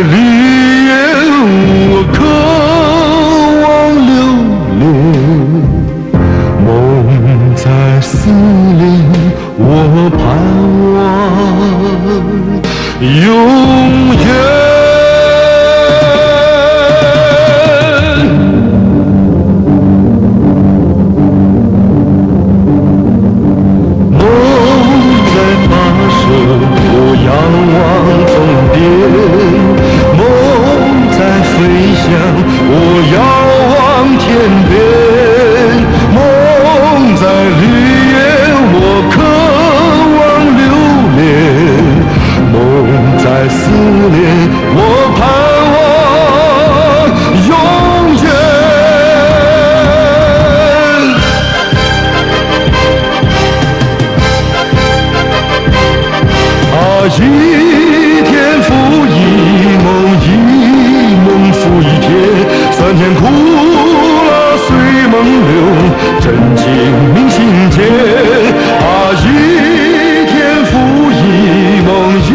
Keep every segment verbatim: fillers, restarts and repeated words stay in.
绿野我渴望流连，梦在思念我盼望永远。 梦在跋涉，我仰望峰顶；梦在飞翔，我遥望天边。梦在绿野，我渴望流连；梦在思念，我盼望永远。 啊，一天复一梦，一梦复一天，酸甜苦辣随梦流，真情明心间。啊，一天复一梦，一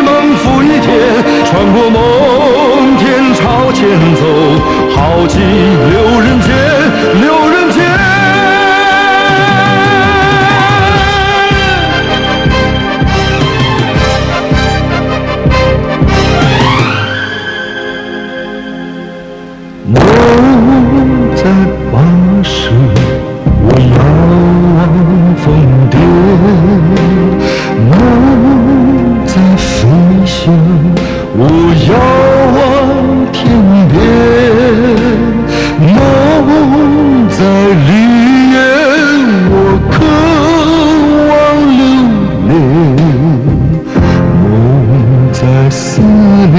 梦复一天，穿过梦天朝前走，豪气留人间，留人间。 梦在跋涉，我仰望峰顶；梦在飞翔，我遥望天边。梦在绿野，我渴望流连。 梦在思念，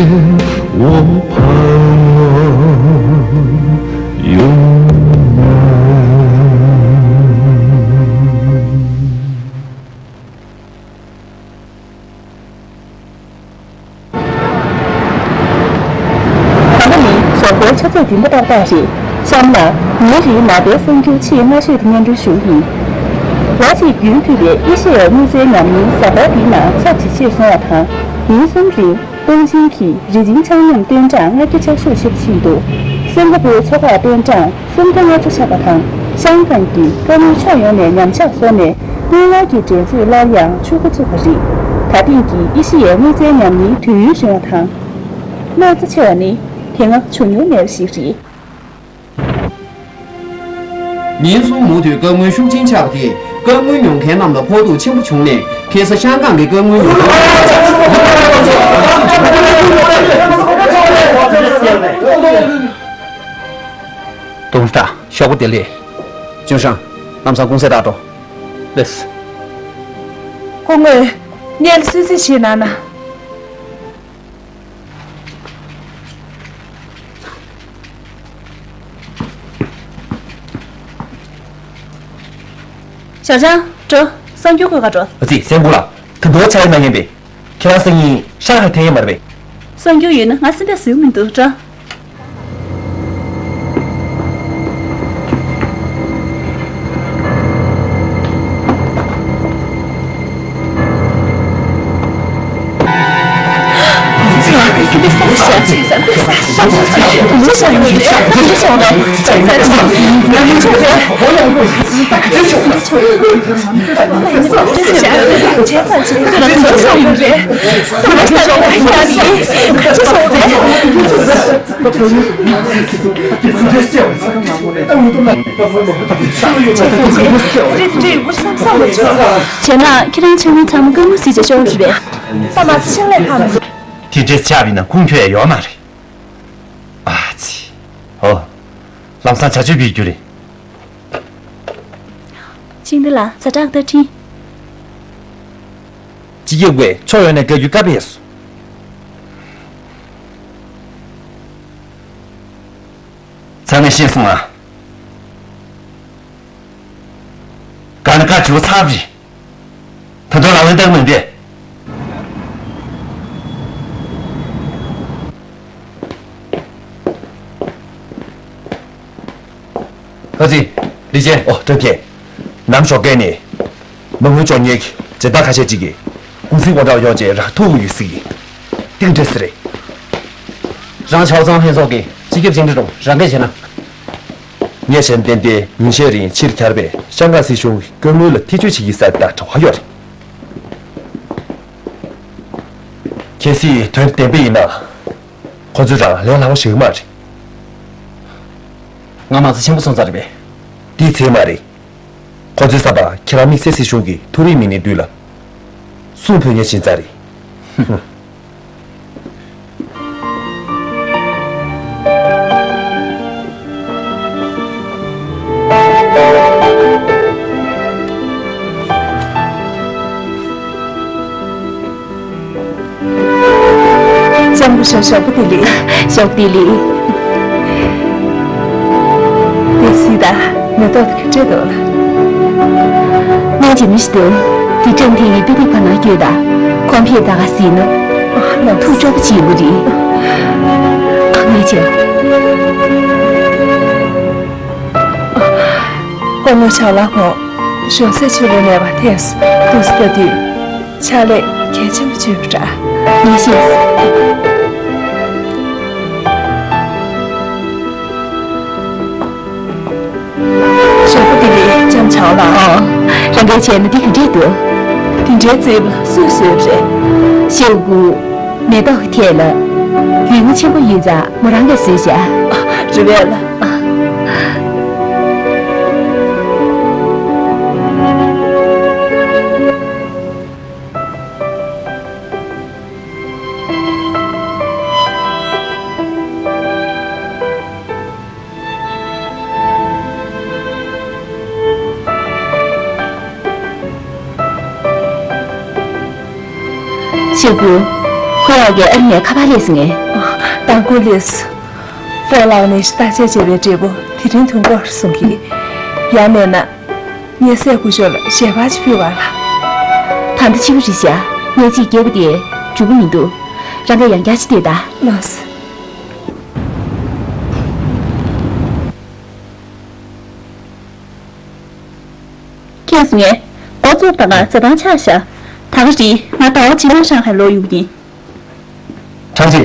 我盼望永远。 ད་ལྟ་ནི་ཞོགས་པའི་ཆུ་ཚོད་བདུན་པ་ཏག་ཏག་རེད། གཤམ་ལ་ངའི་རིགས་ནང་པའི་གསར་འགྱུར་ཆེས་སྔ་ཤོས་དེ་སྙན་སྒྲོན་ཞུ་གི་ཡིན། ལོ་གཅིག་རྒྱུན་མཐུད་པའི་ཨེ་ཤེ་ཡའི་དངོས་རྫས་ཉམས་ལེན་གཟའ་པ་འདིའི་ནང་ཚབ་ཇེ་ཆེར་སོང་བ་དང་། ཉིན་གསུམ་རིང་པེ་ཅིང་གི་རི་ཆེན་ཆག་ཉམས་སྟོན་གྲངས་ལྔ་བརྒྱ་ཆག་ཤོས་ཆེ་རུ་ཕྱིན་འདུག་སིང་ག་པུར་མཚོ་ཁ་སྟོན་གྲངས་སུམ་བརྒྱ་ལྔ་བཅུ་ཆག་པ་དང་། ཤང་ཀང་གི་སྐར་དངོས་ཕྱོགས་ཡོངས་ནས་ཉམས་ཆག་སོང་ནས། སྔོན་མ་གི་འགྲན་རྩོད་སླར་ཡང་འཕྱུག་འགོ་ཚུགས་པ་རེད། ད་ཐེངས་ཀྱི་ཨེ་ཤེ་ཡའི་དངོས་རྫས་ཉམས་ལེན་དུས་ཡུན་རིང་བ་དང་། གནོད་འཚེ་ཆེ་བ་ནི་དེ་སྔ་བྱུང་མྱོང་མེད་པ་ཞིག་རེད། ཉིན་གསུམ་མུ་མཐུད་སྐར་དངོས་ཤུགས་ཆེན་ཆགས་པ་དེས་སྐར་དངོས་མྱོང་མཁན་རྣམས་ལ་ཕོག་ཐུག་ཆེན་པོ་བྱུང་ནས། ཁ་སང་ཤང་ཀང་གི་སྐར་དངོས་མྱོང་མཁན། ཏོང་ཧྥང་། ཞོགས་པ་བདེ་ལེགས། ཅུན་ཧྲང་། ལམ་སང་ཀུང་སི་ལ་འགྲོ། ལགས་སོ། སྐུ་ངོ། སྔོན་ལ་གསོལ་ཚིགས་བཞེས་གནང་ན། ཞའོ་ཅང་། འགྲོ། གསར་འགྱུར་བཀོད་ག་འགྲོ། ཨ་ཙི། སེམས་ཁུར་ལ། ད་དུང་ཆ་ཡི་མ་ཉན་པས། ཁྱེད་རང་སང་ཉིན་ཤང་ཧའེ་ལ་ཐེན་ཡོད་མ་རེད་པས། གསར་འགྱུར་ཡོད་ན་ང་སེམས་པས་བཟོད་མི་འདུག་འགྲོ། བྱས་ན་ཁྱེད་རང་ཆང་ནི་ཚང་མ་སྐར་མ་གཟིགས་བྱས་ཤོར་རེད་པས། ད་མ་ཚད་ཕྱིན་ལས་ཕམ། དེ་འདྲས་ཆགས་པ་ཡིན་ན་ཁུངས་འཁྱོལ་ཡ་ཡོད་མ་རེད། ཨ་ཙི། ཨོ། ལམ་སང་བྱ་སྤྱོད་སྤེལ་རྒྱུ་རེད། ཆིང་ཏི་ལ་ཛ་དྲག་ཏུ་ཁྲིད། སྤྱི་ཁྱབ་ཀྱིས་ཕྱོགས་ཡོངས་ནས་བཀའ་བཀྱོན་བཀའ་ཕེབས་སོང་། ཚང་མས་ཤེས་སོང་ཨ། ག་ནི་བཀའ་བྱིའུ་ཚར་བ་རེད། ད་དུང་རང་དབང་བཏང་མི་འདོད། ཨ་ཙི། ལི་ཅན། ཨོ། ཀྲང་ཁེ། ནམ་ཞོགས་ཀས་ནས། མ་དངུལ་གཅོག་མཁན་གྱི་སྦྱིན་བདག་ཁ་ཤས་ཅིག་གིས་ཀུང་སིའི་སྒོ་འགྲམ་ཡོང་བྱས་ར་ཐུག་ཡོད་ཟེར་གི། ཏིག་འདྲེ་ཟེར་རེད། ཀྲང་ཆའོ་ཚང་ལྷན་ཚོགས་ཀྱི་སྤྱི་ཁྱབ་བཅིངས་འགྲོལ་དྲུང་རང་འགན་བཞེས་གནང་། ངས་བྱས་ན་ཏན་ཏན་ཉིན་ཤས་རིང་ཕྱིར་གྱར་བས་ཤང་ཀང་སྲིད་གཞུང་གི་བཀའ་མོལ་ལ་ཐེ་བྱུས་བྱེད་ཀྱི་ས་དང་གྲ་བ་ཡོད་རེད། གལ་སྲིད་དོན་བདེན་པ་ཡིན་ན། ཁོ་ཚོས་རང་ལས་སླ་བོ་ཞིག་མ་རེད། ང་མ་རྩ་ཆེན་པོ་སོང་ཚར་རེད་པས། དེའི་ཚད་མ་རེད། ཁོ་ཚོའི་བསམ་པར་ཁྱེད་རང་དམིགས་བསལ་སྲིད་གཞུང་གི་མཐོ་རིམ་མི་སྣའི་མདུན་ལ་གསུང་ཕུལ་མཁན་ཞིག་ཡིན་ས་རེད། ལྕམ་སྐུ་ཞབས། ཞོགས་པ་བདེ་ལེགས། ཞོགས་པ་བདེ་ལེགས། དེ་སི་ད་མེ་ཏོག་དེ་ག་འདྲས་འདུག་ལ། ངས་ཇི་མི་ཞིག་འདུག་དེ་ཀྲང་ཐེ་ཡིས་པི་ཏི་ཕ་ནང་བསྐྱོད་དང་ཁོང་ཕེབས་ད་ག་སྲིད་ནོ། ཨ་ལགས། ཐུགས་སྐྱོ་པོ་བྱེད་ཀྱི་རེད། ཨ་ངས་བྱས། སྐུ་ངོ་ཞའོ་ལགས་ཁོང་གཞོན་སའི་ཆུ་ལས་མེད་པ་ཐེངས་སུ་འདུག་སེ་ལྟ་དུས། ཕྱག་ལས་གལ་ཆེན་པོ་བྱས་པ་འདྲ། ངས་ཤེས་སོང་། ཞོགས་པ་བདེ་ལེགས། ལྕམ་ཆའོ་ལགས། ཨོ། རང་འགན་བྱས་ན་འདི་ག་འདྲས་འདུག་དེ་འདྲའི་རྩིབ་ལ་སུས་བཟོས་པ་རེད། ཤེའུ་གུ། མེ་ཏོག་གི་ཐད་ལ་རྒྱུས་མངའ་ཆེན་པོ་ཡོད་ཙང་མོ་རང་གིས་བཟོས་ཤག་རེད་པས་ལགས། ཤེའུ་གུ། ཁོ་ཡག་གི་ཨ་རི་ནས་ཁ་པར་སླེབས་སོང་ངས། མདང་དགོང་སླེབས་སོང་། སྤོ་ལགས་ནས་བརྟག་དཔྱད་བྱས་པའི་འབྲས་བུ་དེ་རིང་ཐོན་གྱི་ཡོད་རེད་གསུང་གི། ཡང་མེད་ན། ངས་སྲས་སྐུ་ཞབས་ལ་ཞལ་པར་ཅིག་ཕུལ་བ་ལ། ད་ལྟ་ཕྱི་པོ་རེད་ཤག་ངས་ཅིག་བརྒྱབ་པ་དེ་འཇུག་གི་མི་འདུག་རང་གིས་ཡང་བསྐྱར་ཅིག་ལྟོས་དང་། ལགས་སོ། མཁྱེན་སོང་ངས། འགོ་བཙུགས་ད་ག་ཟ་ཐང་ཆག་ཤག་ད་ག་རེད། ང་ཟླ་བ་གཅིག་ནང་ཧྲང་ཧའེ་ལོག་ཡོང་གི་ཡིན། ཁྲང་ཅི།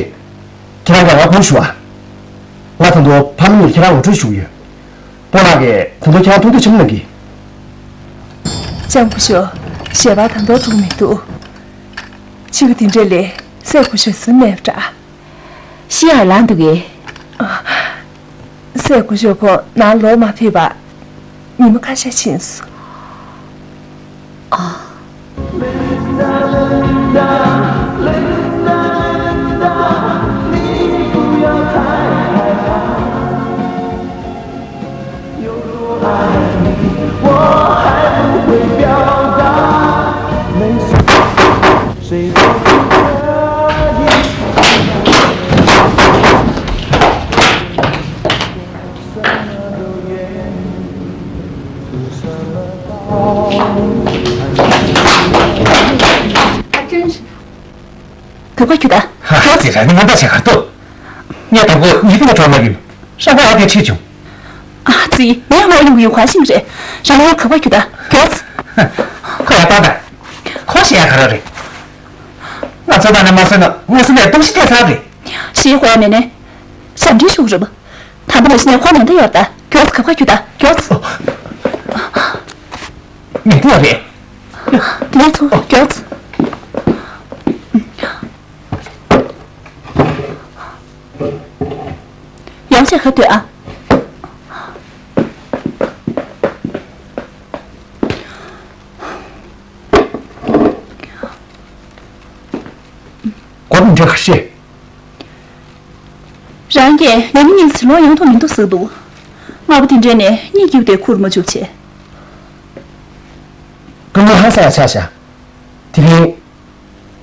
ཁྱེད་རང་གིས་ང་དགོངས་ཞུ་བ། ང་ད་དུང་ཕ་མ་གཉིས་ཁྱེད་རང་ངོ་སྤྲོད་ཞུ་གི་ཡོད། སྤོ་ལགས་ཀྱིས་ད་དུང་ཁྱེད་རང་ཐུགས་འདོད་ཆེན་པོ་གནང་གི། ལྕམ་སྐུ་ཞབས། ཞལ་པར་ད་དུང་འགྲོ་མི་འདུག་ཕྱི་པོ་དེ་འདྲས་ལས་སྲས་སྐུ་ཞབས་གཟིམ་མེད་པ་འདྲ། ཤི་ཡར་ལངས་འདུག་གས། ཨ། སྲས་སྐུ་ཞབས་ཁོང་ནང་ལོག་མ་ཕེབས་པ་ཉི་མ་ཁ་ཤས་ཕྱིན་སོང་། ཨ། གོ་སྐབས་ཁྱོད་ད། ཧ་ཧ། ཙི། རང་ནི་ང་འདྲ་བྱས་གར་འདུག་ངས་དང་པོ་ཉི་ཧོང་ལ་འགྲོ་མ་ཡིན། ཧྲང་ཧའེ་ཨ་ཕར་ཁྲིད་བྱུང་། ཨ་ཙི། ངས་ལོག་ཡོང་གི་ཡོད། ག་ཤེས་ཀྱི་རེད། རང་ལ་གོ་སྐབས་ཁྱོད་ད་མགྱོགས། ཁོ་ཡར་བཏང་དང་། ཁོ་ཤི་ཡ་ག་རེ་རེད། ང་ཚོ་ད་ནས་མ་བཟོས་ན་ངོ་སོ་ནས་སྟོང་ཤི་ཐེབས་ཚར་རེད། ཤི་དགོས་ཡ་མེད་ནས། ཞབས་འདྲེན་ཞུ་གི་རེད་པ། ད་ལྟ་མ་གཞི་ནས་ཁོ་ཉེན་བརྡ་ཡོད་ད། མགྱོགས་ཙམ་ག་པར་རྒྱུགས་ད། མགྱོགས་ཙམ། མི་འདུག་པ་རེད། དེ་ཚོ་མགྱོགས་ཙམ། ཡང་ཅིག་ག་སྡོད་ཨ། སྒོར་མོ་འདྲ་ག་ཤེས། རང་གིས་ཉི་མ་གཉིས་ཙམ་ལོག་ཡོང་ཐུབ་མི་འདུག་ཟེར་འདུག་སྔ་པོ་དེ་འདྲ་ནས་གཉིད་སྐྱིད་པོ་དེ་ཁུར་མ་བཅུག་བྱས། སྐུ་ངོ་ཧང་སང་ཡ་ཆགས་ཤག་དེ་རིང་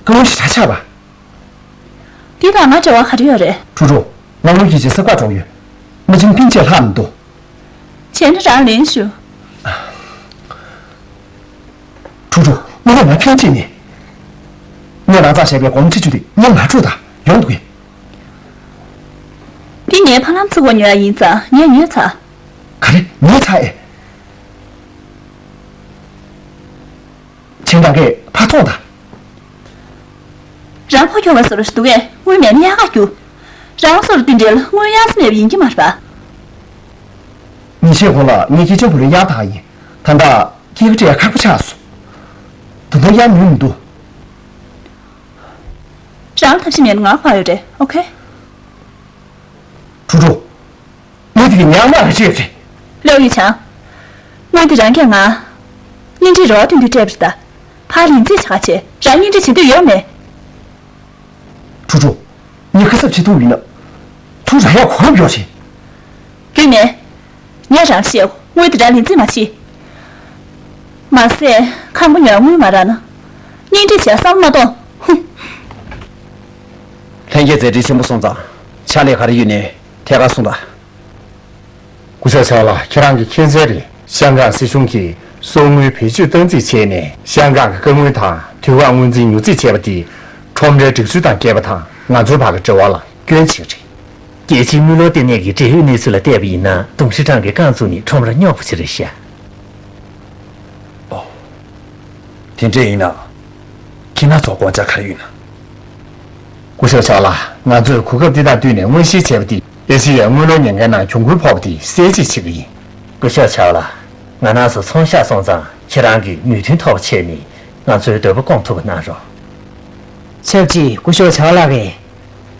སྐུ་ངོ་ཞེ་དྲག་ཆགས་པ། འདི་དང་ང་འབྲེལ་བ་ག་རེ་ཡོད་རེད། ཁྲུ་ཁྲུ། ང་དངུལ་གྱི་རྗེས་སུ་བཀའ་གྲོངས་ཡོད། མི་ཆེན་ཕིན་ཅེ་ལྷག་མི་འདུག་བྱས་ན་རང་ལེན་ཞུ། ཁྲུ་ཁྲུ། དངུལ་ལས་ང་ཕིན་ཅེ་ནི། ངས་རང་ཚགས་བྱས་པའི་སྒོར་མོ་ཁྲི་བཅུ་དེ་ངས་མ་འཕྲོད་ད་ཡོང་འདུག་གས། འདི་ངའི་ཕ་ལམ་ཚུགས་པ་ཉོ་ཡ་ཡིན་ཙང་ངས་ཉོས་ཚར། ག་རེ་ཉོས་ཚར་ཨེ། ཁྱེད་རང་གིས་ཕར་ཚོང་དང་། རང་ཕོ་ཁྱོ་བ་བཟོ་འདྲ་ཞིག་འདུག་གས། དངུལ་མེད་ན་གཡར་ག་རྒྱུགས། རང་སོར་དེ་འདྲའི་དངུལ་གཡར་ས་མེད་པ་ཡིན་གྱི་མ་རེད་པ། ཉིན་ཤས་གོང་ལ་ངས་སྐད་ཆ་བུ་རེ་གཡར་བཏང་ཡིན། ད་ལྟ་སྐྱེད་ཀ་སྤྲད་ཡ་ཁག་པོ་ཆགས་སོང་། ད་ལྟ་གཡར་ནུས་མི་འདུག། རང་ཐབས་ཤེས་མེད་ན་ང་ཕར་ཡོད་རེད། ཨོ་ཁེ། ཁྲུ་ཁྲུ། ངས་དེ་གི་ཉག་མ་རེ་བྱས་རེད། ལེའོ་ཡུས་ཆང་། དངུལ་འདི་རང་གིས་ང་གཉེན་སྒྲིག་རེ་བ་བཏོན་དུས་སྤྲད་པ་རེད་ད། ཕར་ལན་རྩིས་བྱ་ག་བྱེད། རང་གཉེན་སྒྲིག་བྱེད་འདོད་ཡོད་མེད། ཁྲུ་ཁྲུ། ངས་ཁ་གསབ་བྱེད་ཐུབ་ཡིན་ན། ཚུར་རག་ཡག་གོ་སྐབས་ཡོད་རེད། རྒྱུས་མེད། ངས་རང་བཤད། དངུལ་དེ་འདྲ་ལེན་རྩིས་མ་བྱེད། མ་ཟད་ཁང་པ་ཉོ་དངུལ་མ་རག་ན། གཉེན་སྒྲིག་བྱས་བསམ་བློ་མ་གཏོང་། ཧུམ། ལྷན་རྒྱས་མཛད་འཕྲིན་ཆེན་པོ་སོང་ཙང་ཕྱག་ལས་ག་རེ་ཡོད་ནའི་ཐད་ཀར་གསུངས་དང་། སྐུ་ཞབས་ཆག་ལ། ཁྱེད་རང་གི་མཁྱེན་གསལ་རེད། ཤང་ཀང་སྲིད་གཞུང་གིས་གསོག་དངུལ་བེད་སྤྱོད་སྟངས་རྩིས་བྱས་ནས་ཤང་ཀང་གི་རྐང་དངུལ་དང་དུས་བཀག་སྔོན་འཛིན་ཉུང་བརྩིས་བྱས་པ་དེ་ཁྲོམ་རའི་སྒྲིག་སྲོལ་དང་འགལ་བ་དང་ང་ཚོའི་བར་གྱི་འབྲེལ་བ་ལ་སྐྱོན་ཆེན་རེད། རྒྱལ་སྤྱིའི་དངུལ་ལོར་ལྟེ་གནས་ཀྱི་འབྲེལ་ཡོད་གནས་ཚུལ་ལ་བལྟས་པ་ཡིན་ན། ཏུང་ཧྲི་ཀྲང་གིས་རྐང་བཙུགས་ནས་ཁྲོམ་ར་རྙོག་པོ་ཞིག་རེད་ཤག། ཨོ། དེ་འདྲ་ཡིན་ན། ཁྱེད་རང་ཚོར་དགོངས་འཆར་ག་རེ་ཡོད་ན། སྐུ་ཞབས་ཆག་ལ། ང་ཚོས་གོ་སྐབས་འདི་དང་བསྟུན་ནས་དངོས་གཞིར་བྱས་པ་དེ་ཨེ་ཤེ་ཡའི་དངུལ་ལོར་ཉེན་ཁའི་ནང་གྱོང་གུན་ཕོག་པ་དེ་སེལ་ཆེད་བྱེད་ཀྱི་ཡིན། སྐུ་ཞབས་ཆག་ལ། ང་རང་ཚོ་ཚོང་བཤགས་སོང་ཙང་ཁྱེད་རང་གིས་མོས་མཐུན་ཐོབ་པ་བྱས་ནས་ང་ཚོའི་འདོད་པ་སྐོང་ཐུབ་པ་གནང་རོགས། ཆབས་ཅིག་སྐུ་ཞབས་ཆག་ལགས་ཀྱིས།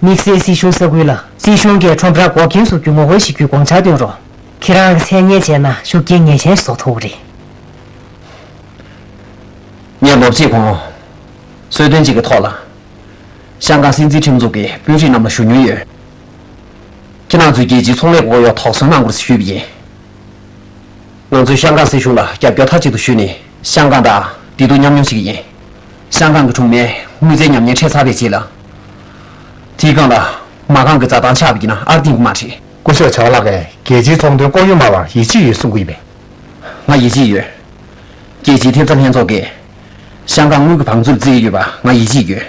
དམིགས་བསལ་སྲིད་གཞུང་ས་ཁུལ་ལ་སྲིད་གཞུང་གིས་ཁྲོམ་ར་འགོག་རྐྱེན་བཟོ་རྒྱུའི་ངོ་རྒོལ་ཞིག་བརྒྱུད་དགོངས་འཆར་བཏོན་རོགས། ཁྱེད་རང་གི་མཚན་སྙན་བྱས་ན་ཤུགས་རྐྱེན་ངེས་ཅན་ཞིག་བཟོ་ཐུབ་ཀྱི་རེད། ངས་ལོ་གཅིག་གོང་གསོལ་སྟོན་གཅིག་གི་ཐོག་ལ་ཤང་ཀང་སྲིད་འཛིན་ཁྲིམས་འཛུགས་ཀྱི་དཔོན་རིགས་རྣམས་ལ་ཞུ་མྱོང་ཡོད། ཁྱེད་རང་ཚོས་རྒྱལ་སྤྱིའི་ཚོང་ལས་ཁོར་ཡུག་དོགས་ཟོན་གནང་དགོས་ཞེས་ཞུས་པ་ཡིན། ང་ཚོས་ཤང་ཀང་སྲིད་གཞུང་ལ་རྒྱབ་སྐྱོར་མཐའ་གཅིག་ཏུ་ཞུས་ནས་ཤང་ཀང་དང་བདེ་སྡུག་མཉམ་མྱོང་བྱེད་ཀྱི་ཡིན། ཤང་ཀང་གི་གྲོང་མིས་དངུལ་རྩའི་ཉམས་ཉེན་འཕྲད་ཚར་བའི་རྗེས་ལ། དེའི་སྒང་ལ་མ་རྐང་གི་འཛའ་ཐང་ཆགས་པ་ཡིན་ན་ཨར་བསྟན་གྱི་མ་རེད། སྐུ་ཞབས་ཆག་ལགས་ཀྱིས་རྒྱལ་སྤྱིའི་ཚོང་དོན་ལྐོག་གཡོ་སྨྲ་བར་ཡིད་ཆེས་ཡོད་གསུང་གི་ཡོད་པས། ང་ཡིད་ཆེས་ཡོད། རྒྱལ་སྤྱིའི་ཐེབས་རྩ་ལྷན་ཚོགས་ཀྱིས་ཤང་ཀང་དངུལ་གྱི་བང་མཛོད་བརྩིས་ཡོད་པ་ང་ཡིད་ཆེས་ཡོད།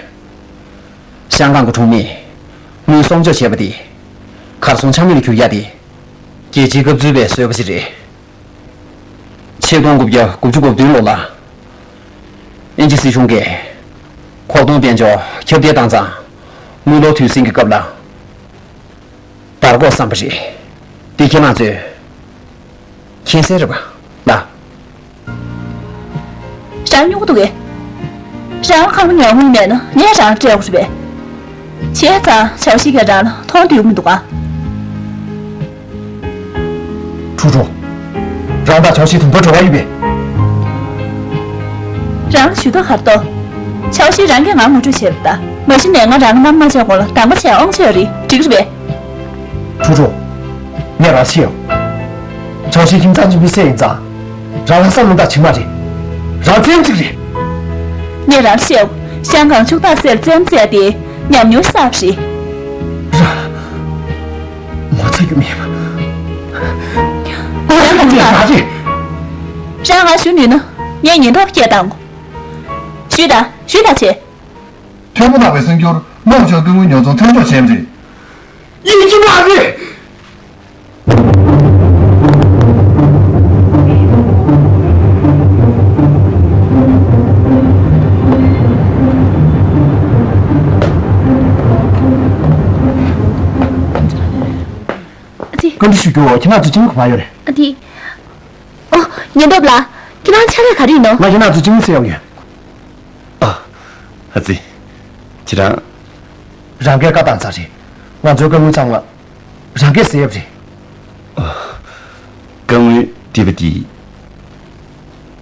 ཤང་ཀང་གི་གྲོང་མིས་དངུལ་གསོག་འཇོག་བྱས་པ་དེ་གར་སོང་ཆ་མེད་ལ་གྱུར་ཡ་དེ། རྒྱལ་སྤྱིའི་སྐབས་འཛུལ་བའི་བཟོད་པ་ཞིག་རེད། ཆིག་སྟོང་དགུ་བརྒྱ་དགུ་བཅུ་གོ་བདུན་ལོ་ལ། དབྱིན་ཇི་སྲིད་གཞུང་གིས་ཁོག་སྟོང་དཔལ་འབྱོར་ཁྱབ་གདལ་བཏང་ཙང་། དངུལ་ལོར་དུས་ཟིང་གི་སྐབས་ལ། བར་འགོག་བསམ་པ་རེད། འདི་ཁྱེད་རང་ཚོས་མཁྱེན་གསལ་རེད་པ། ལགས། རང་སྨྱོ་གི་འདུག་གས། རང་ལ་ཁང་པ་ཉོ་དངུལ་མེད་ན་ངས་རང་ལ་སྤྲད་དགོས་རེད་པས། བྱས་ཙང་ཆའོ་ཤི་གིས་རང་ལ་མཐོང་འདོད་མི་འདུག་ག། ཁྲུ་ཁྲུ། རང་དང་ཆའོ་ཤི་དུམ་བུར་འབྲེལ་བ་ཡོད་པས། རང་ལ་ཞུ་དག་ག་རེ་འདུག། ཆའོ་ཤི་རང་གིས་ང་ངོ་སྤྲོད་བྱས་པ་རེད་ད། མ་གཞི་ནས་ང་རང་ལ་རྔམ་མ་བྱས་གོང་ལ་སྡང་པོ་བྱས་དབང་ཆ་ཡོད་རེད། འགྲིག་རེད་པས། ཁྲུ་ཁྲུ། ངས་རང་ཤེས་ཡོད། ཆའོ་ཤི་ཁྱིམ་ཚང་གཅིག་པུའི་སྲས་ཡིན་ཙང་། རང་ལ་བསམ་བློ་འདྲ་བྱེད་མ་རེད། རང་བཙན་གཅིག་རེད། ངས་རང་ཤེས་ཡོད། ཤང་ཀང་ཕྱུག་བདག་སྲས་ལ་བཙན་འཛུལ་དེ་ཉམས་མྱོང་གསར་པ་རེད། རང་། ངོ་ཚ་རྒྱུ་མེད་པ། ངོ་ཚ་རྒྱུ་མེད་པ་རེད། རང་ང་ཞུ་ནུས་ན་ངས་ཉེན་རྟོག་པ་སྐད་བཏང་གོ། ཞུས་དང་ཞུས་དང་བྱས། ཐོན་པོ་ནག་པའི་གསར་འགྱུར་དམངས་ཕྱུག་སྐུ་ངོའི་ཉོ་ཚོང་མཐུན་སྦྱོར་བྱས་པ་རེད། ཡིན་གྱི་མ་རེད། ཨ་ཙི། བཀའ་འདྲི་ཞུ་རྒྱུ་ཁྱེད་རང་ཚོ་ཅི་མ་ག་པར་ཡོད་རེད། ཨ་ཙི། ཨོ། ཉེན་རྟོག་པ་ལགས། ཁྱེད་རང་ཕྱག་ལས་ག་རེ་ཡིན་ནོ། ང་ཁྱེད་རང་ཚོ་ཅི་མ་གསལ་ཡོང་ཡོད། ཨ། ཨ་ཙི། ཁྱེད་རང་། རང་གིས་བཀའ་བཏང་ཚར་རེད། ང་ཚོའི་བཀའ་དངུལ་ཚང་མ་རང་གིས་ཟས་ཡོད་རེད། ཨ། བཀའ་དངུལ་བྲིས་པ་དེ།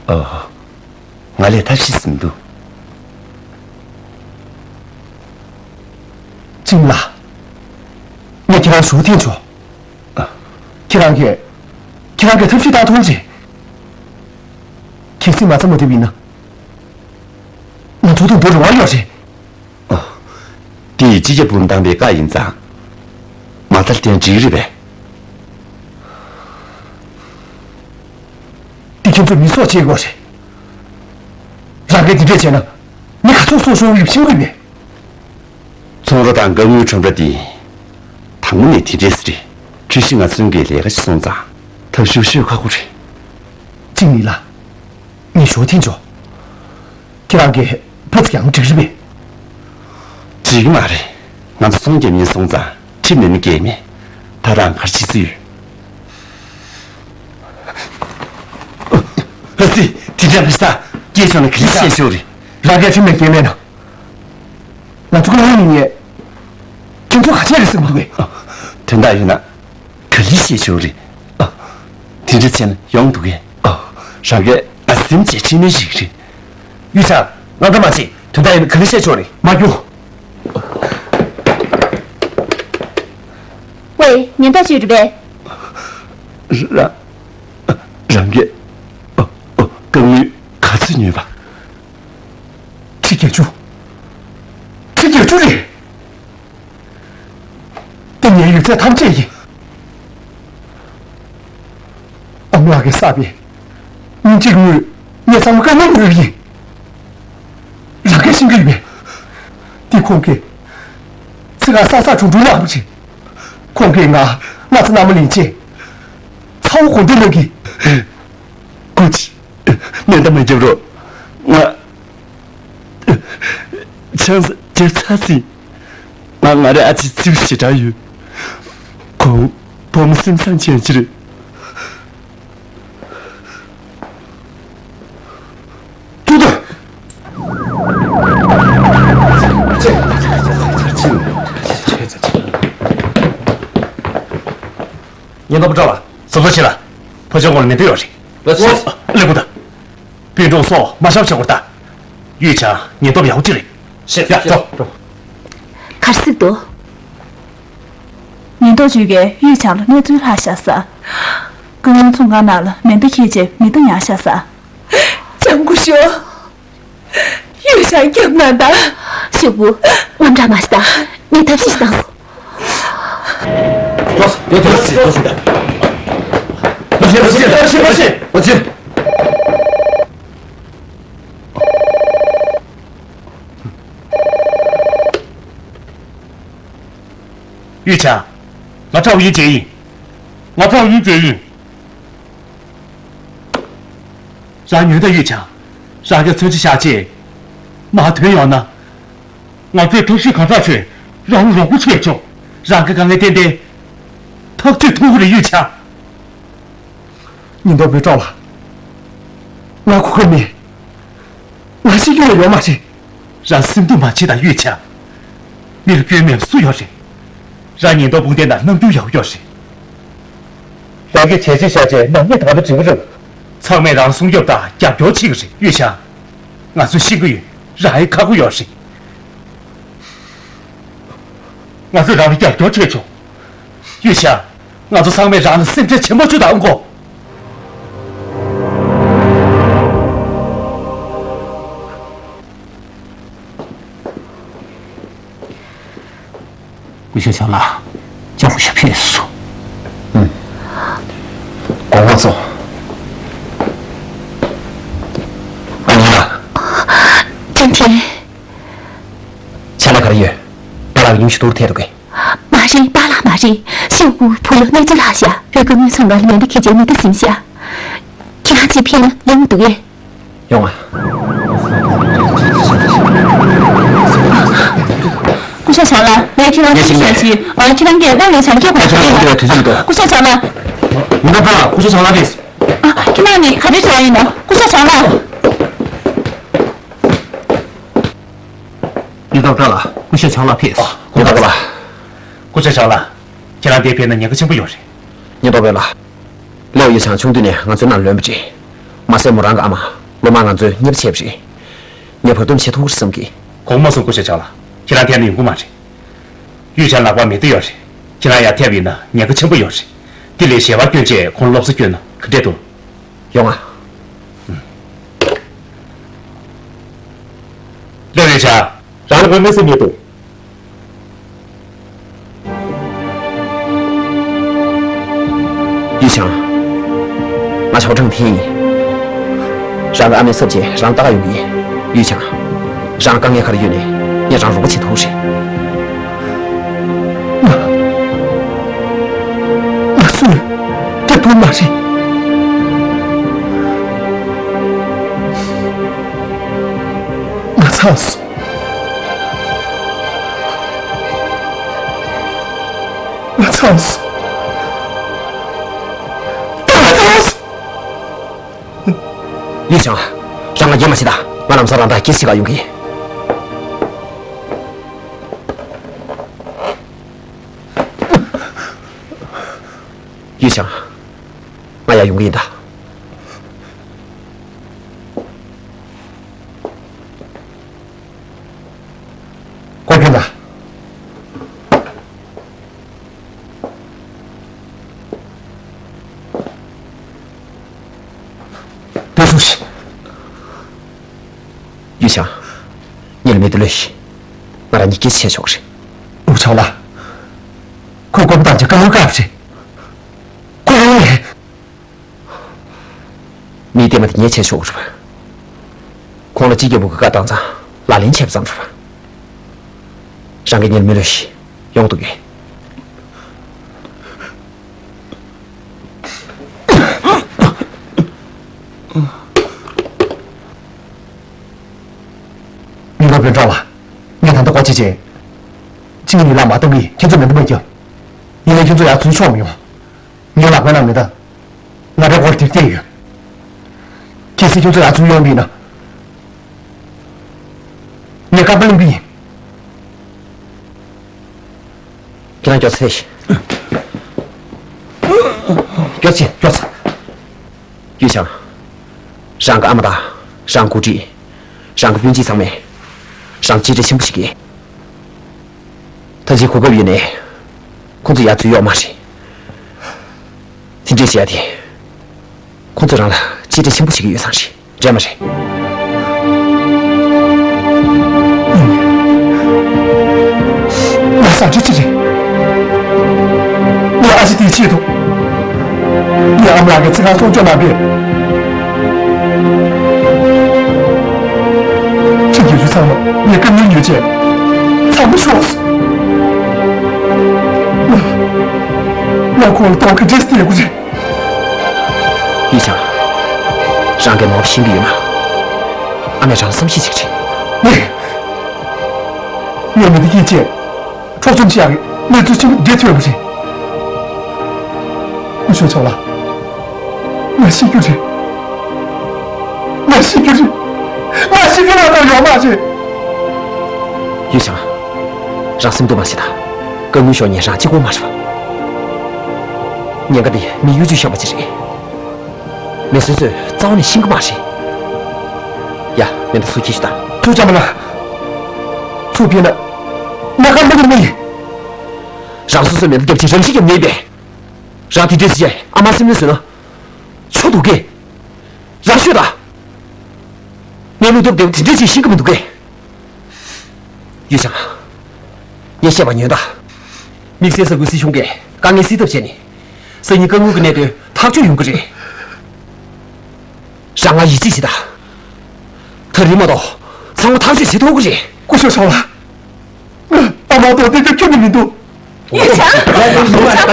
ཨ། ང་ལས་ཐབས་ཤེས་ཟིན་འདུག། ཅིང་ལགས། ངས་ཁྱེད་རང་ཞུ་འཐེན་ཆོག། ཨ། ཁྱེད་རང་གིས། ཁྱེད་རང་གིས་ཐབས་ཤེས་གཏང་ཐུབ་རེད། གལ་སྲིད་མ་བརྩམས་པ་དེ་ཡིན་ན། ང་ཚོ་དུམ་བུར་འབྲེལ་བ་ཡོད་རེད། ཨོ། དེ་ཡི་སྤྱི་ཁྱབ་འབུམ་དམ་པའི་བཀའ་ཡིན་ཙང་། མ་བརྩམས་དེ་འགྲིག་རེད་པས། དེ་ཁྱེད་ཚོས་མི་སྲོག་བཅད་དགོས་རེད། རང་གིས་དེ་འདྲས་བྱས་ན། མི་ག་ཚོད་སྲོག་ཤོར་ཡོད་ཤེས་ཀྱི་མེད། ཚོང་ར་དང་བཀའ་དངུལ་ཁྲོམ་ར་དེ། དང་པོ་ནས་དེ་འདྲས་རེད། ཁྲུའུ་ཞི་ང་ཚོའི་གི་ལས་ཀ་ཞིག་སོང་ཙང་། ཐབས་ཤུགས་ཤོད་ཁག་པོ་རེད། ཅིང་ལི་ལགས། ངས་ཞུ་འཐེན་ཆོག། ཁྱེད་རང་གིས་ཕར་ཚུར་ཡང་འགྲིག་རེད་པས། འགྲིག་གི་མ་རེད། ང་ཚོ་ཚོང་རྒྱབ་མཁན་སོང་ཙང་ ཁྲིམས་མེད་ན་འགལ་མེད། ད་རང་ག་རེ་བྱེད་རྩིས་ཡོད། ཨ་ཙི། དེ་འདྲ་མི་ཤེས། སྐྱེས་བྱུང་ན་ག་རེ་བཤད་ཤོག་རེད། རང་གིས་ཁྲིམས་ལ་འགལ་མེད་ན། ང་ཚོ་ཀུན་སློང་ཡིན་ངེས། ཁྱེད་ཚོ་ག་ཚད་རེད་ཟེར་མ་ཐུབ་པས། དོན་དག་ཡོད་ན་ག་རེ་བཤད་ཤོག་རེད། དེ་འདྲ་བྱས་ན་ཡོང་འདུག་གས། རང་གིས་ཨ་སེམས་ཅན་ཁྲིད་ནི་ཞིག་རེད། གཡུ་བྱ། ང་ད་མ་བྱེད། དོན་དག་ཡིན་ན་ག་རེ་བཤད་ཆོག་རེད། མ་རྒྱུག་ཝེ། ཉེན་རྟོག་ཅུས་རེད་པས། ར། རང་གིས་ཨ། ཨ། དཀའ་ངལ་ག་ཚོད་ཉོས་པ། ཁྲི་བརྒྱད་ཅུ། ཁྲི་བརྒྱད་ཅུ་རེད། འདི་ངའི་ཡོད་ཚད་ཐམས་ཅད་ཡིན། ཨ་མ་ལགས་ཀྱིས་བསགས་པའི་ཉིན་གཅིག་དངུལ་ངས་ཚང་མ་དཀའ་ངལ་ཉོས་པ་ཡིན། རང་གིས་ཤེས་ཀྱི་ཡོད་པས། འདི་ཁོང་གིས་ཚེ་གང་བསགས་བསགས་གྲུབ་གྲུབ་གནང་བ་བྱས། ཁོང་གིས་ང་སྔ་ཚོད་ནང་མ་ལེན་ཆེད་ཚ་བོ་དགོངས་འདུན་གནང་གིས། སྐུ་མཁྱེན། མེ་མདའ་མ་རྒྱབ་རོགས། ང་ཆང་ས་བརྗེད་ཚར་ཟིན། ང་ང་རའི་ཨ་ཅེ་ཚེ་བོ་ཞེ་དྲག་ཡོད། ཁོང་བུ་མོ་སེམས་བཟང་ཅན་ཅིག་རེད། ཐུགས་དོན། ཉེན་རྟོག་པ་བཀྲ་བ། ཟུར་ཟུར་བྱེད་ལ། ཕོ་བྱས་ཁོང་ལ་མེ་མདའ་ཡོད་རེད། ལགས་སོ། ལགས་སོ། སླེབས་དགོས་ད། སྤུན་གྲོགས་སོགས་མ་ཤོར་བྱེད་དགོས་ད། གཡུ་བྱ་ཉེན་རྟོག་པ་ཡག་པོ་ཅིག་རེད། ཤེས། ཡ། འགྲོ། ག་རེ་ཟེར་འདུག་ཉེན་རྟོག་ཅུས་ཀྱིས་གཡུ་བྱ་ལ་གནས་ཚུལ་ལྷག་བཞག་ས། སྐུ་ངོའི་ཚོང་ཁང་ནང་ལ་མེ་མདའ་འཁྱེར་བྱས་མེ་མདའ་ཉར་བཞག་ས། ལྕམ་སྐུ་ཞབས། གཡུ་བྱ་རྒྱབ་གནང་དང་། ཤོག་བུ། དངངས་སྐྲག་མ་བྱེད་དང་། ངས་ཐབས་ཤེས་ཤིག་བཏང་། གཡུ་བྱ། ང་ཁྲའོ་ཡི་ཅེ་ཡིན། ང་ཁྲའོ་ཡི་ཅེ་ཡིན། རང་ཉོན་དང་གཡུ་བྱ། རང་གིས་མཚོན་ཆ་བཞག་རྗེས་མར་ཐོན་ཡོང་ན། ང་ཚོས་ཐབས་ཤེས་གང་དྲག་བྱས་རང་ལ་རོགས་པ་བྱས་ཆོག་རང་གི་དཀའ་ངལ་ཏན་ཏན་ཐག་གཅོད་ཐུབ་ཀྱི་རེད་གཡུ་བྱ། ཉེན་རྟོག་པས་སྐྲག་ལ། ང་གོ་སྐབས་མེད། ང་ཤི་རྒྱུ་ཡང་ཡོད་མ་རེད། རང་སེམས་སྡུག་མ་བྱེད་དང་གཡུ་བྱ། མི་ལ་སྐྱོན་མེད་པ་སུ་ཡོད་རེད། རང་ཉེན་རྟོག་དཔུང་སྡེ་ནང་རྣམ་འགྱུར་ཡག་པོ་ཡོད་རེད། རང་གིས་བྱས་རྗེས་བཞག་རྗེས་ནག་ཉེས་དག་པ་འབྲི་གི་རེད། ཚང་མས་རང་སྲུང་སྐྱོབ་དང་རྒྱབ་སྐྱོར་བྱེད་ཀྱི་རེད་གཡུ་བྱ། ང་ཚོས་ཤེས་ཀྱི་ཡོད། རང་ཡི་ཁག་པོ་ཡོད་རེད། ང་ཚོས་རང་ལ་རྒྱབ་སྐྱོར་བྱེད་ཆོག་གཡུ་བྱ། ང་ཚོ་ཚང་མས་རང་ལ་སེམས་ཁྲལ་ཆེན་པོ་བྱོས་དང་གོ། སྐུ་ཞབས་ལགས། ལྕམ་སྐུ་ཞབས་ཕེབས་སོང་། ཨུམ། གོང་མ་ཚོ། ཨ་ནི་ལགས། ཀྲང་ཐིན། ཕྱག་ལས་ག་རེ་ཡོད། པཱ་ལགས་ཉུང་ཤས་ཐུག་ཐལ་འདུག་གས། མ་རེད། པཱ་ལགས་མ་རེད། ཤོག་བུ་བུ་ལོ་གནས་ཚུལ་ལྷག་བཞག་ཨོ་རྒྱན་དངུལ་ཚོང་ཁང་ལ་མེ་མདའ་འཁྱེར་བྱས་མེ་མདའ་ཟིན་བཞག་ཁྱེད་རང་གཅིག་ཕེབས་ན་ལེགས་མི་འདུག་གས། ཡོང་ང་། སྐུ་ཞབས་ཆང་ལ། ངས་ཁྱེད་རང་ངས་ཤེས་ཀྱི་མེད། ཞིག་ཨ། ཁྱེད་རང་གིས་ལོ་ལོ་ཆང་སྐྱེས་པ། ཁྱེད་རང་གིས་དུས་ཚོད་མི་འདུག་སྐུ་ཞབས་ཆང་ལ། མི་འདུག་པ། སྐུ་ཞབས་ཆང་ལ་རེད། ཨ། ཁྱེད་རང་ནི་ག་རེ་བྱ་ཡིན་ནམ། སྐུ་ཞབས་ཆང་ལ། ཉེན་རྟོག་པ་ལགས། སྐུ་ཞབས་ཆང་ལགས་ཕེབས། ཉེན་རྟོག་པ་ལགས། སྐུ་ཞབས་ཆང་ལགས། ཁྱེད་རང་འདིར་ཕེབས་ན་ཉེན་ཁ་ཆེན་པོ་ཡོད་རེད། ཉེན་རྟོག་པ་ལགས། ལེའོ་ཡི་ཆང་ཆུང་དུས་ནས་ང་ཚོའི་ནང་ལོན་པ་རེད། མ་ཟད་མོ་རང་གི་ཨ་མ་ལོ་མང་ང་ཚོའི་གཉེར་པ་བྱས་པ་རེད། ངས་བར་འདུམ་བྱེད་ཐུབ་ཀྱི་རེད་བསམ་གི། དགོངས་མ་ཚོམ། སྐུ་ཞབས་ཆང་ལགས། ཁྱེད་རང་ཐད་ན་ཡོང་གི་མ་རེད། གཡུ་བྱ་ལག་པར་མེ་མདའ་ཡོད་རེད། ཁྱེད་རང་ཡར་ཐེབས་ཡིན་ན་ཉེན་ཁ་ཆེན་པོ་ཡོད་རེད། དེ་ལས་ཞལ་པར་བསྐྱོན་རྗེས་ཁོང་སློབ་གསོ་བསྐྱོན་ན་ག་འདྲས་འདུག་ཡོང་ང་། ལེའོ་ཡི་ཆང་། རང་ལ་དངོས་གནས་སེམས་ཡོད་དོ། གཡུ་བྱ། ང་ཆའོ་ཀྲང་ཐིན་ཡིན། རང་གི་ཨ་མའི་ཚབ་བྱས་རང་ལྟ་ག་ཡོང་གི་ཡིན། གཡུ་བྱ། རང་དཀའ་ངལ་ག་རེ་ཡོད་ནའི་ངས་རང་རོགས་པ་བྱེད་ཐུབ་རེད། ང་ང་སུ་ཡིན་དེ་བུ་མ་རེད། ང་ཚར་སོང་། ཚར་སོང་། ད་ཚར་སོང་། ཡུས་ཆང་། རང་ང་རྒྱལ་མ་བྱེད་ད། ང་ལམ་སང་རང་ད་སྐྱེ་སྲིད་ག་ཡོང་གི་ཡིན། ཡུས་ཆང་། ང་ཡར་ཡོང་གི་ཡིན་ད། ཁོ་ཁྱོད་ལ། དེ་སུ་ཞིག་ཡུས་ཆང་། ངས་ལ་མི་དེ་ལོས་ཤི། ང་རང་ཉིད་སྐྱེས་ཆེ་ཆོག་རེད། ཨུ་ཆང་ལ། ཁོས་ཀོ་བ་དང་ཅི་ཀ་ལོ་ཀ་བ་རེད། ཁོ་རང་ལས། མིའི་ལྟད་མོ་དེ་ངས་བྱས་ཆོག་གི་རེད་པ། ཁོང་ལ་སྤྱི་རྒྱལ་པོ་གི་བཀའ་བཏང་ཙང་ལག་ལེན་བྱས་པ་ཙམ་རེད་པ། རང་གི་ཉིན་མི་ལོས་ཤི་ཡོང་འདུག་གས། མི་འགོ་བོད་འབྲང་བ། ངས་ད་ལྟ་སྒོ་ཕྱེ་བྱས། ཅི་ངས་ལ་མ་བཏང་གི་ཁྱེད་ཚོ་མེ་མདའ་མ་རྒྱབ། ཡིན་ནའི་ཁྱེད་ཚོ་ཡར་འཛུལ་ཆོག་མི་ཡོང་། ངའི་ལག་པའི་ནང་མེ་མདའ། ང་རའི་སྒོར་དེར་བལྟས་ཡོད། གལ་སྲིད་ཁྱོད་ཚོ་ཡར་ཚུར་ཡོང་བ་ཡིན་ན། ངས་བཀའ་བློན་པོ་ཡིན། ཁྱེད་རང་མགྱོགས་ཚེ། མགྱོགས་ཚེ་མགྱོགས་ཚེ། ཡུས་ཆང་། རང་གི་ཨ་མ་དང་། རང་གི་འགོ་ཁྲིད། རང་གི་སྤུན་མཆེད་ཚང་མས། རང་གཅེས་སྤྲས་ཆེན་པོ་བྱེད་ཀྱི། ད་ཅི་གོ་སྐབས་ཡོད་ནས། ཁོང་ཚོ་ཡར་འཛུལ་ཡོད་མ་རེད། དེ་འདྲས་བྱས་ཏེ། ཁོང་ཚོས་རང་ལ་གཅེས་སྤྲས་ཆེན་པོ་བྱེད་ཀྱི་ཡོད་ཙང་རེད། རེད་མ་རེད། ང་ཟ་འདྲི་ཅི་རེད། ངའི་ཨ་ཅེ་དེའི་ཆེད་དུ། ངའི་ཨ་མ་ལགས་ཀྱི་ཚེ་གང་སྲུང་སྐྱོབ་གནང་བས། ཁྱེད་ཀྱི་རྒྱུ་ཚང་མ་ངས་བཀའ་མོལ་ཉོས་བྱས། ཚང་མ་ཤོག་སོང་། ང་ཁོང་ལ་གཏོང་གི་འདྲེས་ཏེ་ཡོད་ཀྱི་རེད། ཡིན་ཀྱང་། རང་གི་ནོར་ཤེས་ཀྱི་ཡོད་ན། ཨ་མས་རང་བསམ་ཤེས་ཤིག་རེད། ངས། ངས་མི་འདི་སྐྱེས་རྗེས། འཕྲོག་བཅོམ་བྱེད་ཡག་གི་གནས་ཚུལ་ཆེན་པོ་འདི་ཐོས་པ་རེད། སྐུ་ཞབས་ཚོ་ལ། ང་ཤི་རྒྱུ་རེད། ང་ཤི་རྒྱུ་རེད། ང་ཤི་རྒྱུ་ལ་ད་ཡོང་མ་རེད། ཡུས་ཀྱང་། རང་སེམས་སྡུག་མ་བྱེད་ད། སྐུ་ངོ་ཤོག་ཉེ་རང་གཅིག་པོ་མ་རེད་པ། ཉེན་ཁ་འདི་མི་གཡོ་ཇུས་ཤོར་བ་ཅིག་རེད། མི་སོ་སོས་རྩ་བ་ནས་ཤེས་ཀྱི་མ་རེད། ཡ། མེ་མདའ་ཚུར་འཁྱེར་ཤོག་ད། ཚུར་བཅག་མ་ན། ཚུར་ཕྱིན་ན། ང་ཁ་མི་ནི་མི་ཡིན། རང་སོ་སོའི་མེ་མདའ་རྒྱབ་ཆེད་རང་ཤི་རྒྱབ་ནས་པས། རང་དེ་འདྲས་བྱས་ཨ་མ་སེམས་ནས་བཟོས་ན། ཆོ་འདུག་གས། རང་ཤོད་ད། ངས་ལུས་སྟོབས་ལྡན་པ་དེ་འདྲས་ཅིག་ཤེས་ཀྱི་མི་འདུག་གས། ཡུས་ཀྱང་། ངས་བཤད་པ་ཉོན་དང་། དམིགས་བསལ་ས་ཁུལ་སྲིད་གཞུང་གིས་དཀའ་ངལ་སེལ་ཐབས་བྱས་ནས། སང་ཉིན་སྐུ་ངོ་གི་གནད་དོན་ཐག་གཅོད་ཡོང་གི་རེད། རང་ང་ཡིད་ཆེས་བྱེད་དང་། ཐག་རིང་མ་གཏོགས་ཚང་མ་ཐག་གཅོད་བྱེད་ཐུབ་ཀྱི་རེད། སྐུ་ཞབས་ཚང་ལ། ཨ་མ་གཏོགས་དེ་ཚོ་ཁྱོན་ནས་མི་འདུག་ཡུས་ཆང་། ཡུས་ཆང་།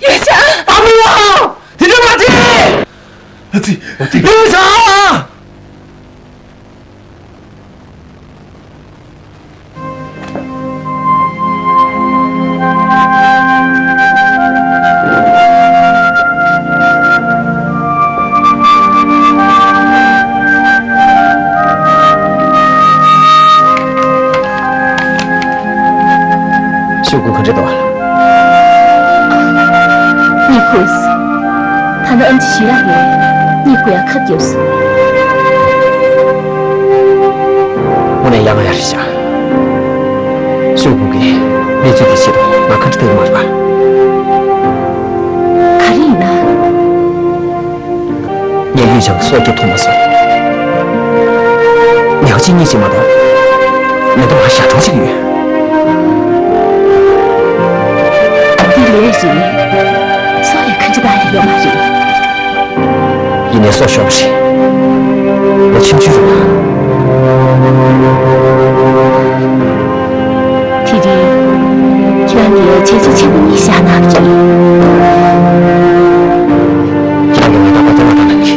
ཡུས་ཆང་། ཡུས་ཆང་། ཡུས་ཆང་། ཡུས་ཆང་། ཡུས་ཆང་། ཡུས་ཆང་། ཡུས་ཆང་། ཨ་མ་ལགས། དེ་འདྲ་མ་བྱེད། ཨ་ཙི། ཡུས་ཆང་། ཤོག་གུ་ག་འདྲ་འདུག་ཨ། གཉིད་ཁུག་སོང་། ད་ནི་ཨམ་ཆི་ཞུས་ལ་རེད། གཉིད་ཁུག་ཡ་ཁབ་བརྒྱབ་སོང་། དངོས་གནས་ཡ་ང་ཡ་རེད་ཤག་ཤོག་གུ་གི་གནས་ཚུལ་དེ་ཆེད་དུ་ང་ཁ་འདྲ་ཐེབས་མ་རེད་པ། ག་རེ་ཡིན་ན། ངས་ཡུས་ཀྱང་སྲོག་སྐྱོབ་ཐུབ་མ་སོང་། ཉག་གཅིག་གཉིས་ཤིག་མ་གཏོགས། མེ་མདའ་མ་ཞག་གྲངས་ཤིག་ཡོད། འདི་ལས་རེད། སྲོག་ལས་ཁ་ཆེ་ད་ཡོད་མ་རེད། ཡིན་ནའི་སྲོག་ཤོར་བ་རེད། ལོ་ཆུང་ཆུང་རེད་པ། དེ་རིང་། ཁྱེད་རང་གིས་བྱས་རྗེས་ཆེན་པོ་གཉིས་བཞག་གནང་གི་རེད། ཁྱེད་རང་གིས་ང་རྟག་པར་སྐྱོན་མ་བཏང་གནང་གི།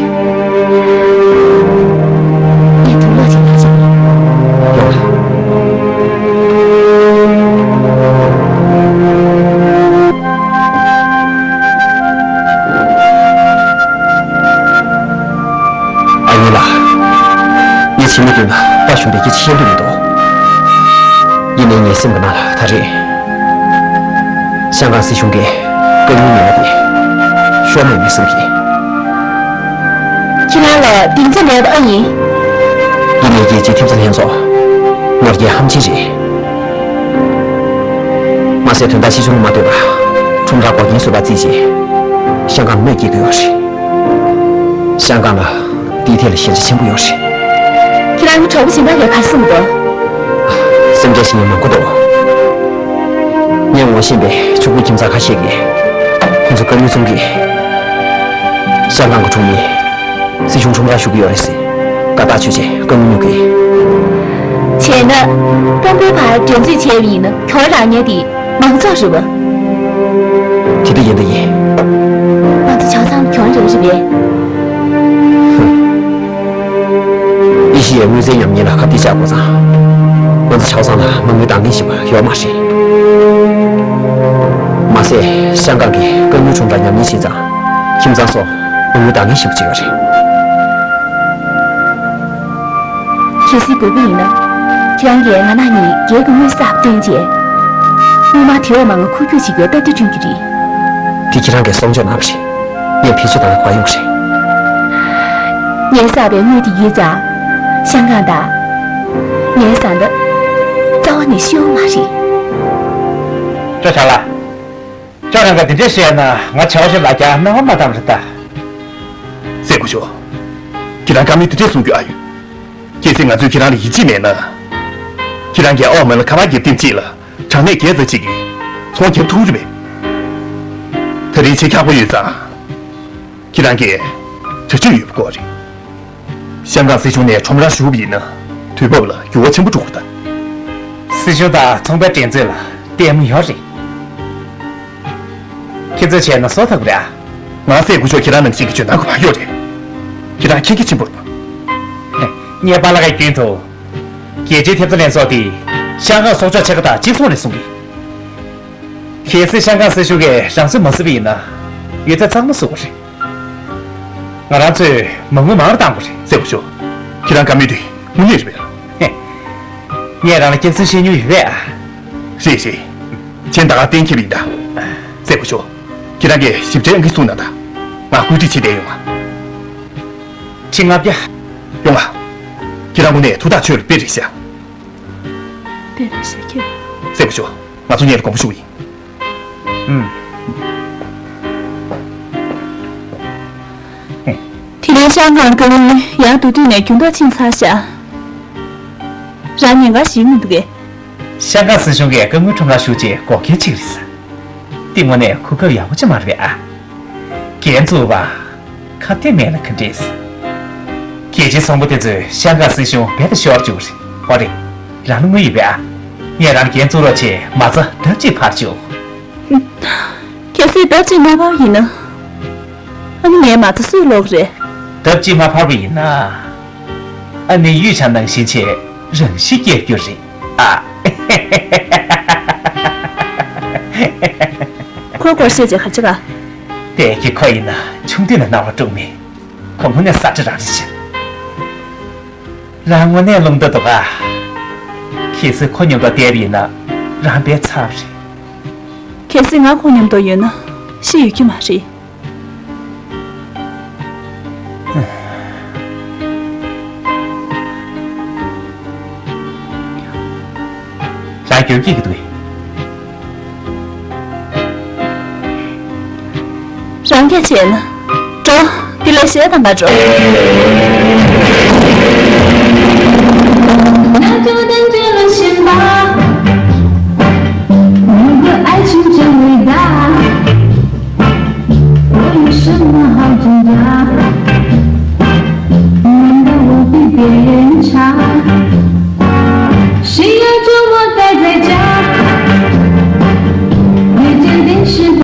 ངས་དུག་ལོག་ཅིག་ལ་ མི་འདུག་ན་ད་གཞུང་དེ་སྐད་ཆ་བཤད་འདོད་མི་འདུག་ཡིན་ནའི་ངའི་སེམས་ཀྱི་ནང་ལ་ད་རེས་ཤང་ཀང་སྲིད་གཞུང་གིས་བཀའ་བློན་ཉི་མ་དེ་ཤོར་མེད་མི་བསམ་གི། ཁྱེད་རང་ལ་གདེང་ཚོད་མེད་པ་ཨ་ཡིན། ཡིན་ནའི་རྒྱལ་སྤྱིའི་ཐེབས་རྩ་ལྷན་ཚོགས་ངོ་རྒྱལ་ཧམ་ཆེན་རེད། མ་ཟད་དོན་དག་ཆེ་ཆུང་མ་ལྟོས་པར་ཁྲོམ་ར་འགོག་རྐྱེན་བཟོས་པ་བརྩིས་རྗེས་ཤང་ཀང་ལ་གནོད་སྐྱེལ་གྱི་ཡོད་རེད། ཤང་ཀང་ལ་འདིའི་ཐད་ལ་ཞན་ཆ་ཆེན་པོ་ཡོད་རེད། ཁྱེད་རང་གི་གྲོགས་པོ་གཞན་པ་ལ་ག་རེ་གསུངས་འདུག་སེམས་ཁྲལ་བྱེད་མཁན་མང་པོ་འདུག་ངས་ངོ་ཤེས་པའི་ཕྱུག་པོའི་ཁྱིམ་ཚང་ཁ་ཤས་ཀྱིས་ཁོང་ཚོ་བཀའ་བློན་ཚང་གིས་ཤང་ཀང་གི་ཁྲོམ་མི་སྲིད་གཞུང་ཁྲོམ་རར་ཞུགས་ཀྱི་ཡོད་རེད་ཟེར་དགའ་ཐག་ཆོད་ཅེས་བཀའ་མོལ་གནང་གི། བྱས་ན་དཔོན་པོའི་བར་འགྲན་རྩོད་བྱས་པ་ཡིན་ན་གྱོང་རག་མཁན་དེ་མང་ཚོགས་རེད་བ། དེ་འདྲ་ཡིན་ད་ཡིན། ང་ཚོ་ཆའོ་ཚང་གྱོང་རེད་རེད་པས། ཨེ་ཤི་ཡའི་དངུལ་རྩའི་ཉམས་ཉེན་ལ་ཁ་གཏད་བཅག་དགོས་ཙང་། ང་ཚོ་ཆའོ་ཚང་ལ་མ་དངུལ་འདང་ངེས་ཞིག་ཡོད་མ་རེད། མ་ཟད་ཤང་ཀང་གིས་བཀའ་མོལ་ཁྲོམ་ར་ཉམས་ཉེན་བྱས་ཙང་ཁྱིམ་ཚང་སོགས་མ་དངུལ་འདང་ངེས་ཞིག་བྱས་ཡོད་རེད། གལ་སྲིད་དགོས་པ་ཡིན་ན། ཁྱེད་རང་གིས་ང་ནང་ནས་སྒེར་གྱི་དངུལ་གསར་བཏོན་རྗེས། དངུལ་སྨར་དེ་འོག་མ་ང་འཁོར་རྒྱུག་བྱེད་རྒྱུའི་སྟབས་བདེ་བསྐྲུན་གྱི་རེད། དེ་ཁྱེད་རང་གིས་གསོག་འཇོག་གནང་བ་རེད། ངས་བེད་སྤྱོད་བཏང་ན་ག་ཡོང་གི་རེད། ངས་བསགས་པའི་དངུལ་དེ་ཡིན་ཙང་། ཤང་ཀང་དང་། ངའི་བཟའ་ཟླ། རྩ་བ་ནས་ཤི་འོང་མ་རེད། ཅོ་ཆ་ལ། ཁྱོད་རང་གིས་འདི་འདྲ་བཤད་ན་ང་བྱ་བ་ཞིག་ལ་རྒྱག་སྣང་བ་མ་བཏང་རེད་ད། སྲས་སྐུ་ཞབས། ཁྱེད་རང་བཀའ་མོལ་འདི་འདྲས་གསུང་རྒྱུ་ཨ་ཡོད། གལ་སྲིད་ང་ཚོས་ཁྱེད་རང་ལ་ཡིད་ཆེས་མེད་ན། ཁྱེད་རང་གིས་ཨའོ་མོན་ལ་ཁ་པར་བརྒྱབ་ཐེངས་གཅིག་ལ་གྲངས་གནས་བརྒྱད་ཙམ་ཅིག་གི་ཚོང་རྒྱབ་ཐུབ་རེད་པས། ད་རེས་བྱེད་ཁག་པོ་ཡོད་ཙང་། ཁྱེད་རང་གིས་གྲ་སྒྲིག་ཡོད་པ་དགོས་རེད། ཤང་ཀང་སྲིད་གཞུང་ནས་ཁྲོམ་རར་ཞུགས་པ་ཡིན་ན་དུས་བབ་ལ་འགྱུར་བ་ཆེན་པོ་འགྲོ་གི་རེད་ད། སྲིད་གཞུང་དང་ཚོང་པའི་འགྲན་རྩོད་ལ་ལྟད་མོ་ཡོད་རེད། ཁྱེད་ཚོས་བྱས་ན་བཟོ་ཐུབ་ཀྱི་རེད་ཨ། ང་སྲས་སྐུ་ཞབས་ཁྱེད་རང་ནང་བཞིན་གྱི་འཇོན་ཐང་གོ་འཕང་ཡོད་རེད། ཁྱེད་རང་མཁྱེན་རྒྱ་ཆེན་པོ་རེད་པ། ངས་པཱ་ལགས་ཀྱི་རྒྱུན་དུ། རྒྱལ་སྤྱིའི་ཐེབས་རྩ་ལྷན་ཚོགས་དེ་ཤང་ཀང་སྲོག་ཆགས་ཕྱེད་ཀ་དང་གཅིག་མཚུངས་རེད་གསུང་གི། གལ་སྲིད་ཤང་ཀང་སྲིད་གཞུང་གིས་རང་ཚོད་མ་བཟོས་པ་ཡིན་ན་ཡོད་ཚད་གཙང་མ་བཟོ་དགོས་རེད། ང་རང་ཚོས་མ་དངུལ་མང་རུ་གཏང་དགོས་རེད། སྲས་སྐུ་ཞབས། ཁྱེད་རང་བཀའ་མོལ་དེ་དངོས་གནས་རེད་པས། ངས་རང་ལ་སྐྱག་རྫུན་བཤད་མྱོང་ཡོད་པས་ཨ། རེད་རེད། མཆན་ད་ག་གཏན་འཁེལ་བ་ཡིན་ད། སྲས་སྐུ་ཞབས། ཁྱེད་རང་གིས་ཞིབ་ཕྲའི་ཨང་ཀི་གསུངས་གནང་དང་། ང་བཀོད་སྒྲིག་བྱེད་བསྡད་ཡོང་ང་། ཁྲི་ལྔ་བརྒྱ། ཡོང་ང་། ཁྱེད་རང་དངོས་གནས་ཐུགས་ཐག་ཆོད་ལ་དཔེ་རེད་ཤག་དཔེ་རེད་ཤག་ཁྱེད། སྲས་སྐུ་ཞབས། ང་ཚོ་གཉིས་ལ་དགོངས་པ་ཞུ་གི་ཡིན། ཨུམ། དེ་རིང་ཤང་ཀང་བཀའ་བློན་ཡང་སྡུག་དུས་ནས་འགྱུར་ལྡོག་ཕྱིན་ཚར་ཤག་རང་ཉེན་ཁ་ཞིག་མི་འདུག་གས། ཤང་ཀང་སྲིད་གཞུང་གིས་སྐུ་ངོ་ཁྲོམ་རར་ཞུགས་རྗེས་འགོག་རྐྱེན་ཕྱིན་རེད་ཟེར། འདི་དངོས་གནས་གོ་སྐབས་ཡག་པོ་ཅིག་མ་རེད་པས་ཨ། འགན་བཙུགས་པ། ཁ་གཏད་མེད་ན་ག་འདྲས། རྒྱལ་སྤྱིའི་ཚོང་པ་དེ་ཚོས་ཤང་ཀང་སྲིད་གཞུང་རྦད་དེ་ཤོར་བཅུག་རེད། ཨོ་རེད། རང་ལ་དངུལ་ཡོད་པས་ཨ། ངས་རང་འགན་བཙུགས་རོགས་བྱེད། མ་རྩ་ལྡབ་གཅིག་འཕར་བཅུག་གལ་སྲིད་ལྡབ་གཅིག་མ་འཕར་བ་ཡིན་ན། ཨ་ནི་ངའི་མ་རྩ་སུས་སློག་གི་རེད། ལྡབ་གཅིག་མ་འཕར་བ་ཡིན་ན། ཨ་ནི་གཡུ་བྱ་ནང་བཞིན་བྱས་རང་ཤི་སྐྱེལ་རྒྱུ་རེད་ཨ། ཁོ་སྐོར་བཤད་བྱས་ག་རེ་བྱེད་ག་དེ་གི་ཁོ་ཡིན་ན་ཆུང་དུས་ནས་རྣ་བ་དཀྲུགས་མེད། ཁོ་དངོས་གནས་ས་ཁྲ་རང་རེད་ཤག་རང་དངོས་གནས་རླུང་རྟ་འདུག་ག་གལ་སྲིད་ཁོ་མཉམ་དུ་བསྡད་པ་ཡིན་ན་རང་དཔེ་ཚར་བ་རེད། གལ་སྲིད་ང་ཁོ་མཉམ་དུ་ཡོད་ན་ཤི་ཡོད་རྒྱུ་མ་རེད། རང་རྒྱུན་སྐྱེ་གི་འདུག་རང་སྐད་བྱས་ན། འགྲོ། འདི་ལས་གཞས་དང་འགའ་འགྲོ།